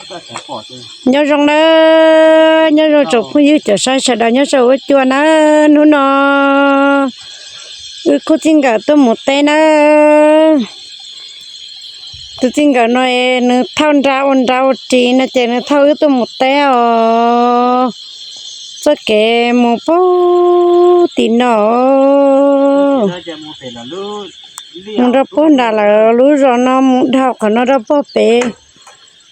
Nyob zoo nawb, nyob zoo tsoom phooj ywg cov saib sawv daws nyob saum huab cua nawb. Hnub no wb khub txij nkawm tuaj mus teb nawb. Tus txij nkawm no nws thauj nra ua nra ua ris no ces nws thauj wb tuaj mus teb os. Txoj kev mus puag tim no mus rau puag nram lawv lub zos no mus dhau qhov no rau puag pem,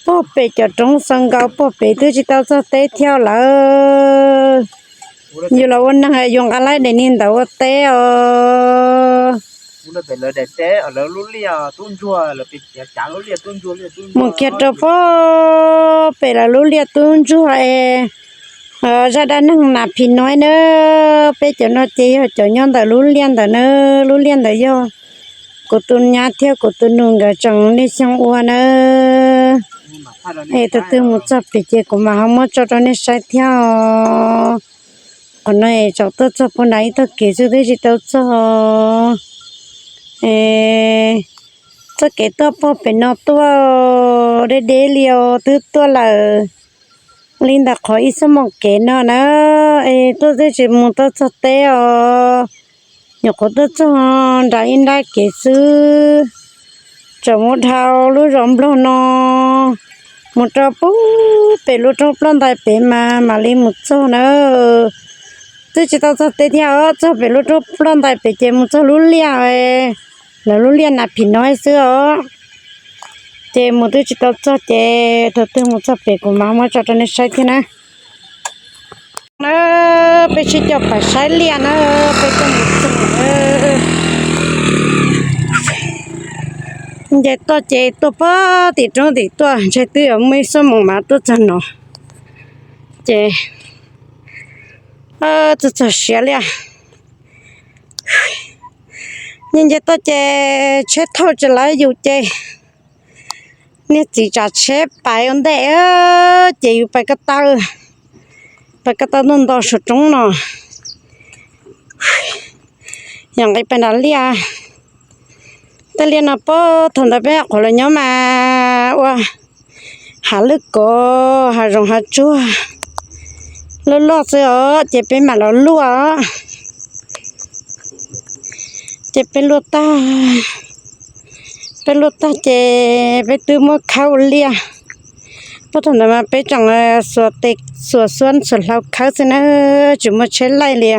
puag pem cov roob xaus nkaus puag pem twb tsis tau txog teb thiab lawm. Yus los ua neeg yuav nqa laib daim niag ntawd ua teb os. Mus kiag rau puag pem lawv lub liaj tub ntsuag es zaj dab neeg nas phim no na. Peb cov no ces yog cov nyob ntawm lub liaj ntawd na. Lub liaj ntawd yog kuv tus nyab thiab kuv tus nus nkawd tseem niaj xyoo ua na. Es tus twg mus txog pem ces kuv mam ho muab tso rau nej saib thiab os. Qhov no es tseem tuaj txog puag nram ib tog kev xwb twb tsis tau txog. Txoj kev tuaj puag pem no tuaj deb deb li os, twb tuaj lawm li ntawm qhov ib xuab moos kev no na. Es tuaj twb tsis mus tau txog teb os. Nyuam qhuav tuaj txog nram ib nrab kev xwb, tseem mus dhau lub zos nplog no mus rau puag pem lub roob ploj ntais pem mas mam li mus txog na. Twb tsis tau txog teb thiab os, txog pem lub roob ploj ntais pem ces mus txog lub liaj, lawv lub liaj nas phim no xwb os. Ces mus twb tsis tau txog ces tus twg mus txog pem kuv mam muab tso rau nej saib thiab na. Na, peb sib coj pais saib liaj na, peb tuaj mus txog. Nce toj ces tuaj puag tim roob tim tuaj ntshe twb yuav muaj ib xuab moos mas tuaj txog no. Ces tuaj txog siav liaj. Nce nce toj ces tsheb thauj tsis lawv yus ces niag txiv tsav tsheb pais ua ntej, ces yus pais ko taw, pais ko taw nto nto saum roob no. Yog nqis pais nram liaj, tej liaj no puag thaum ntawd peb qhuav los nyob mas ua hav lwj kov hav zoov hav tsuag loj loj xwb os, ces peb mam los luaj. Ces peb luaj tag, peb luaj tag ces peb twb muab khawb ua liaj. Puag thaum ntawd mas peb tseem xuas tes xuas xuab xuas hlau khawb xwb na, tsis muaj tsheb laij li.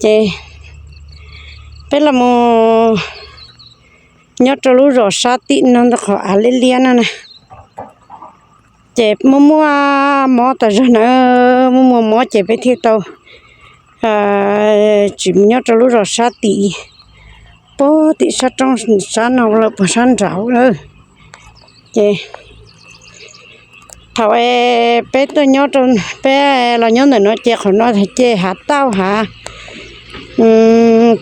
Ces peb los mus nyob rau lub zos sab tim no ntawm qhov av liab liab no na. Ces muaj muaj mob tas zog na, muaj muaj mob ces peb thiaj tau tsis nyob rau lub zos sab tim, puag tim sab roob sab no lawm puag sab nraud lawm. Ces thaum peb tuaj nyob rau, peb los nyob ntawm no ces qhov no ces hav tauj hav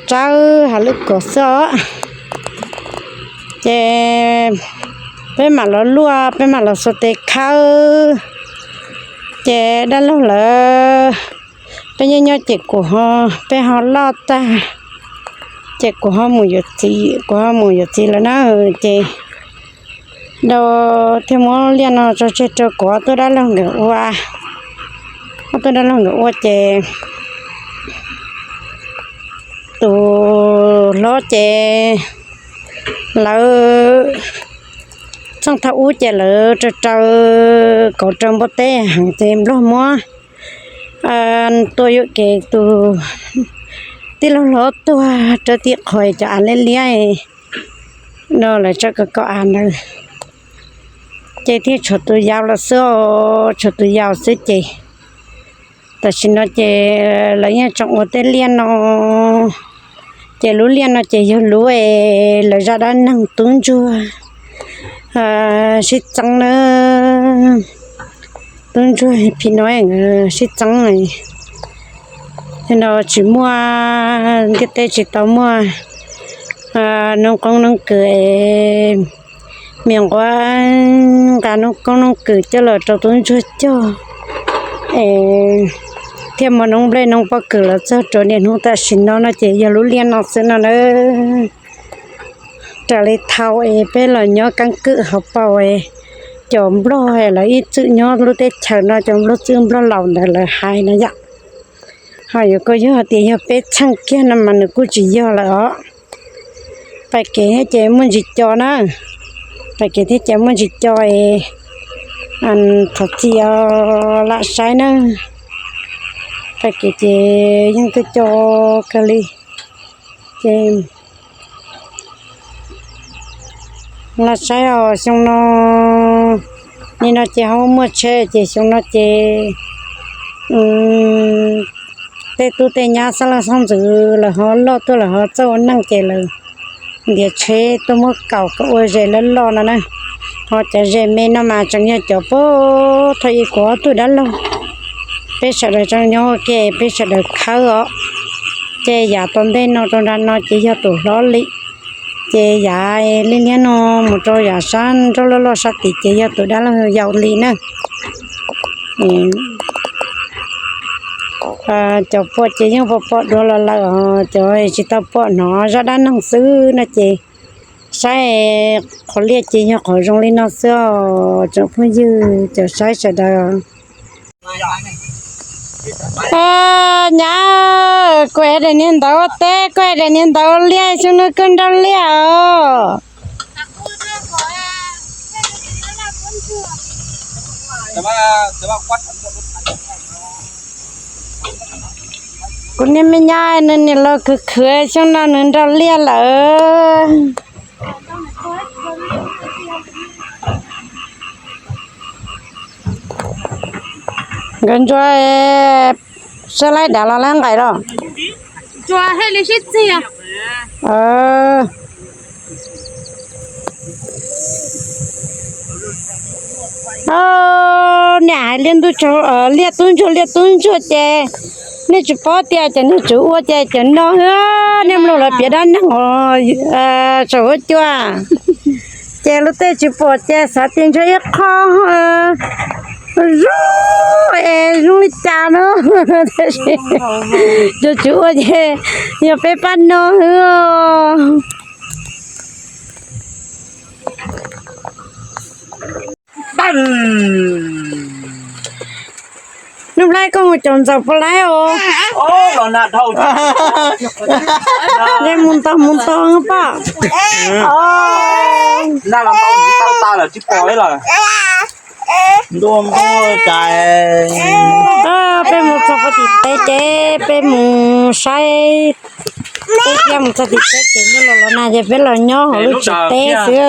tsawb hav lwj kov xwb os. Ces peb mam los luaj, peb mam los xuas tes khawb. Ces dab laug lawv, peb nyob nyob ces kuv ho, peb ho loj tag, ces kuv ho mus yuav txiv, kuv ho mus yuav txiv lawm na. Ces dab laug thiaj muab liaj no tso tseg rau kuv ob tug dab laug nkawd ua. Ob tug dab laug nkawd ua ces tus hlob ces lawv txheej thaum ub ces lawv raws raws kauv raws npua teb heev ces nplog muab tua yuam kev tus tij laug hlob tuag rau tim qhov cov av liab liab no, lawv tso kaum kaum av ntawd. Ces thiaj tshuav tus yau los xwb, tshuav tus yau xwb ces tam sim no ces lawv yeej tseem ua tej liaj no. Ces lub liaj no ces yog lub lawv zaj dab neeg tub ntsuag sib txeeb na. Tub ntsuag phim no sib txeeb no, tsis muaj ntiaj teb tsis tau muaj noob qoob noob kws es me nquab nqa noob qoob noob kws coj los rau tub ntsuag cog es thiaj muaj noob nplej noob pob kws los txog rau niaj hnub tam sim no no ces yog lub liaj no xwb no na. Raws li thaum es peb los nyob keeb kwm hauv paus es cov nplog lawv ib txwm nyob lub teb chaws no, cov nplog txwj nplog laus ntawd lawv hais no yom. Ho yuav kuj yog tias yog peb txheej kiag no mas nws kuj tsis yog lawm os. Pais kev thiab ces muaj ntsis co na, pais kev thiab ces muaj ntsis co es thov txim os, lam saib na. Pais kev ces yeej co co kawg li. Ces lam saib os, xyoo no nim no ces ho muaj tsheb ces xyoo no ces tej tub tej nyab xab laj xab ntxwv lawv ho loj tuaj lawm ho txawj ua neej ces lawv ntiav tsheb tuaj muab kaum kom ua zes loj loj no na. Ho cov zes me no mas tseem yog cov pub thaum ub kuv ob tug dab laug, peb sawv daws tseem nyob ua ke peb sawv daws khawb os. Ces yav tom ntej no rau nram no ces yog tus hlob Lis, ces yav liab liab no mus rau yav sab nraud loj loj sab tid ces yog tus dab laug Yaum Lis na. Cov pom ces yeej pom pom dua los lawm os, cov tsis tau pom hnov zaj dab neeg xwb no ces saib qhov liaj ces yog qhov zoo li no xwb os tsoom phooj ywg cov saib sawv daws. Nyab, kuv daim niag ntawv ua teb, kuv daim niag ntawv ua liaj, xyoo no koj nrauj liaj os. Kuv niag me nyab nws niam laus khwv khwv xyoo no nws nrauj liaj lawm. Nkawd ntsuag sab laib dav los lab nqaim los. Niam hais liaj tub ntsuag, liaj tub ntsuag, liaj tub ntsuag ces nej tsis paub tias cov niag tswv ua ces cov no, nej mloog lawv piav dab neeg os, saum huab cua. Ces luag tej tsis pom ces xav tias ntshe ib qho zoo es zoo li cas no, tiam sis cov tswv ua ces yog peb pab no xwb. Nuj Nplaib, koj mus caum ntxaum puas laib os? Yeej mus ntau mus ntau pom. Peb mus txog puag tim teb ces peb mus saib, peb thiaj mus txog tim teb ces ntuj los los nag ces peb los nyob hauv lub tsev teb xwb.